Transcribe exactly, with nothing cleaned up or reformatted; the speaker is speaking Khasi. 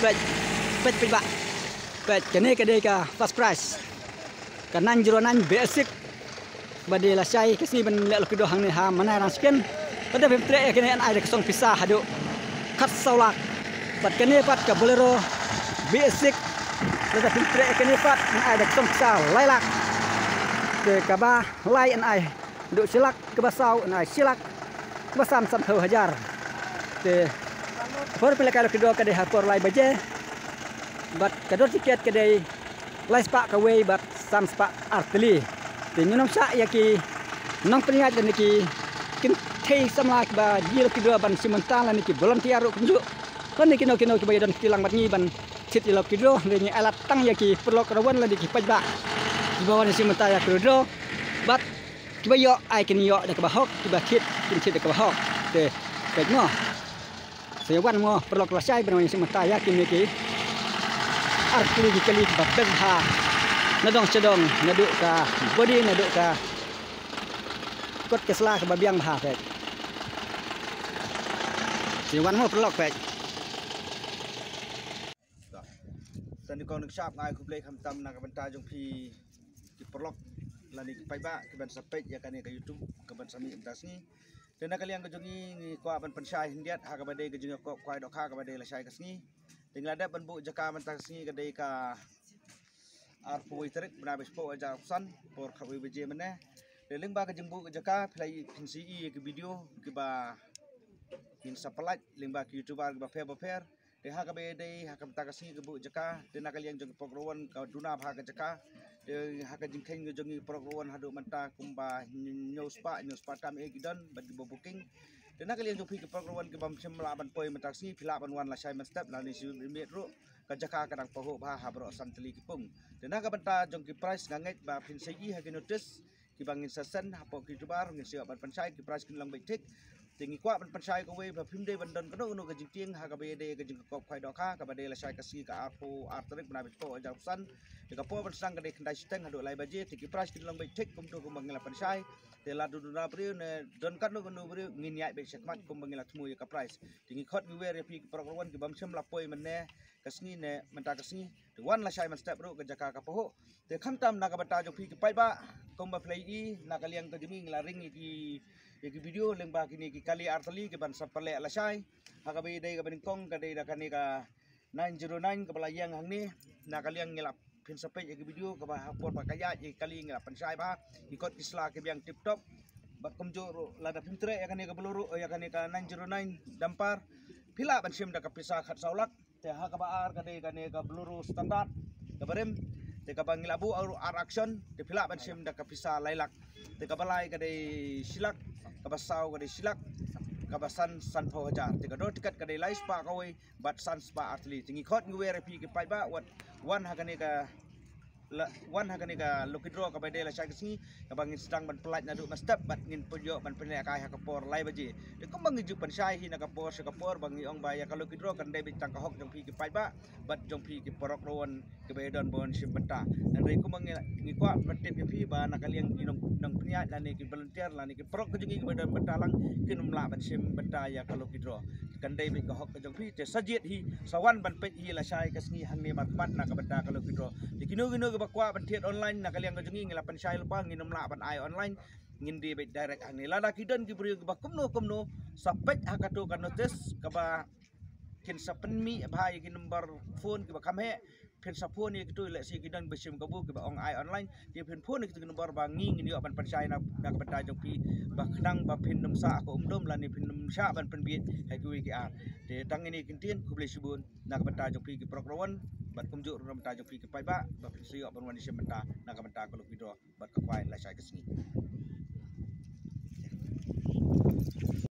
Peit, peit, peit, bah. Peit, kane ka dei ka first prize. Ka nine zero nine basic. Ba dei lashai ka sngi ban leh lucky draw hangne ha Manai Rangshken. Lada phim treh ïa kane yn ai da ka song pisa haduh khatsaw lak. Bad kane pat ka Bolero basic. Lada phim treh ïa kane pat yn ai da ka song pisa lai lak. Te kaba lai yn ai haduh shi lak, kaba saw yn ai shi lak, kaba san sanphew hajar. Te por pynlehkai lucky draw ka dei ha por lai baje. Bad ka dor tiket ka dei lai spah kawei bad san spah artylli. Te ngin ym shah ïa ki nongpynïaid lane ki kynthei samla kiba ïa lucky draw ban shim bynta lane ki volunteer ruh kumjuh. Lane kino kino kiba ïadon kti lang bad ngi ban thied ïa lucky draw, hynrei ngi ai lad tang ïa ki paralok rawan lane ki paidbah kiba wan shim bynta ïa ka lucky draw. Bad kiba ïoh ai kin ïoh da kaba hok, kiba thied kin thied da kaba hok. Te peit mo. Sa ïa wan mo paralok lashai ban wan shim bynta ïa kine ki artylli ki kali kiba best bha. Nadong shadong, naduh ka body, naduh ka kot ka sla kaba biang bha, peit. Sa ïa wan mo paralok, peit. Sa nyngkong nyngshap nga ai khublei khamtam na ka bynta jong phi ki paralok lane ki paidbah kiban sa peit ïa kane ka YouTube kaban sa mih mynta ka sngi. Te na ka liang ka jong ngi ngi kwah ban pynshai khyndiat ha kaba dei ka jingïakop khwai dohkha kaba dei lashai ka sngi. Te ngi la dep ban buh jaka mynta ka sngi ka dei ka arphew wei tarik bnai ba shiphew hajar arphew san, por khatwei baje mynne. Te lyngba ka jingbuh ka jaka phi la ïohi, phin sa ïohi ïa ki video kiba ngin sa pynlait lyngba ki YouTuber kiba pher ba pher. Te ha kaba ïadei ha ka bynta ka sngi ka buh jaka, te na ka liang jong ki paralok rawan ka duna bha ka jaka. Te ha ka jingkheiñ ka jong ngi ki paralok rawan haduh mynta kumba hynñiew spah, hynñiew spah tam eh ki don bad kiba booking. Te na ka liang jong phi ki paralok rawan kibym shym lah ban poi mynta ka sngi, phi lah ban wan lashai mynstep lane shi miet ruh. Ka jaka ka dang pahuh bha ha baroh san tylli ki pung. Te na ka bynta jong ki prize nga ngeit ba phin sa ïohi ha ki notice kiba ngin sa send hapoh ki YouTuber, ngin sa ïoh ban pynshai, ki prize kin long beit thik. Te ngi kwah ban pynshai kawei ba phim dei ban don kano kano ka jingtieng ha kaba ïadei ka jingïakop khwai dohkha kaba dei lashai ka sngi ka arphew ar tarik bnai ba shiphew hajar arphew san. Te ka por ban sdang ka dei khyndai shiteng haduh lai baje, te ki prize kin long beit thik kumto kumba ngi la pynshai. Te lada duna briew ne don kano kano briew ngin ïaid beit shakhmat kumba ngi la thmu ïa ka prize. Te ngi khot ngi wer ïa phi ki paralok rawan kibym shym la poi mynne ka sngi ne mynta ka sngi. Te wan lashai mynstep ruh ka jaka ka pahuh. Te khamtam na ka bynta jong phi ki paidbah kumba phi la ïohi na ka liang ka jong ngi ngi la ring ïa ki, ïa ki video lyngba kine ki kali artylli kiban sa pynleh lashai. Ha kaba ïadei kaba nyngkong ka dei da kane ka nine zero nine kaba la ïeng hangne. Na ka liang ngi la phin sa peit ïa ki video kaba ha por ba ka ïaid ïa ki kali ngi la pynshai bha. Ki kot ki sla ki biang tip top. Bad kumjuh ruh lada phim treh ïa kane ka Bolero, ïa kane ka nine zero nine dumper, phi lah ban shim da ka pisa khatsaw lak. Te ha kaba ar ka dei kane ka Bolero standard kaba rim. Te kaba ngi la buh ar, ar action, te phi lah ban shim da ka pisa lai lak. Te kaba lai ka dei shi lak, kaba saw ka dei shi lak, kaba san sanphew hajar. Te ka dor tiket ka dei lai spah kawei bad san spah artylli. Te ngi khot ngi wer ïa phi ki paidbah wat wan ha kane ka la, wan ha kane ka lucky draw kaba dei lashai ka sngi, kaba ngin sdang ban pynlait naduh mynstep bad ngin pynïoh ban pynlehkai ha ka por lai baje. Te kumba ngi ju pynshai hi na ka por sha ka por ba ngi ong ba ïa ka lucky draw kan dei beit tang ka hok jong phi ki paidbah bad jong phi ki paralok rawan kiba ïadon ban shim bynta. Hynrei kumba ngi, ngi kwah ban tip ïa phi ba na ka liang ki nong, nongpynïaid lane ki volunteer lane ki paralok ka jong ngi kiba don bynta lang kin ym lah ban shim bynta ïa ka lucky draw. Kan dei beit ka hok ka jong phi, te sa jied hi, sa wan ban peit hi lashai ka sngi hangne markhmat na ka bynta ka lucky draw. Te kino kino kiba kwah ban thied online na ka liang ka jong ngi ngi la pynshai lypa, ngin ym lah ban ai online, ngin die beit direct hangne. Lada ki don ki briew kiba kumno kumno, sa peit ha kato ka notice kaba kin sa pynmih bha ïa ki number phone kiba kham heh, phin sa phone ïa kito, lehse ki don ba shim kabu kiba ong ai online, te phin phone ïa kito ki number ba ngi ngin ïoh ban pynshai na, na ka bynta jong phi, ba khnang ba phin ym sah ha ka umdum lane phin ym shah ban pynbieit ha kiwei ki ar. Te tang ine ki ktien, khublei shibun na ka bynta jong phi ki paralok rawan bad kumjuh ruh na ka bynta jong phi ki paidbah ba phin sa ïoh ban wan ïashim bynta na ka bynta ka lucky draw bad ka khwai lashai ka sngi.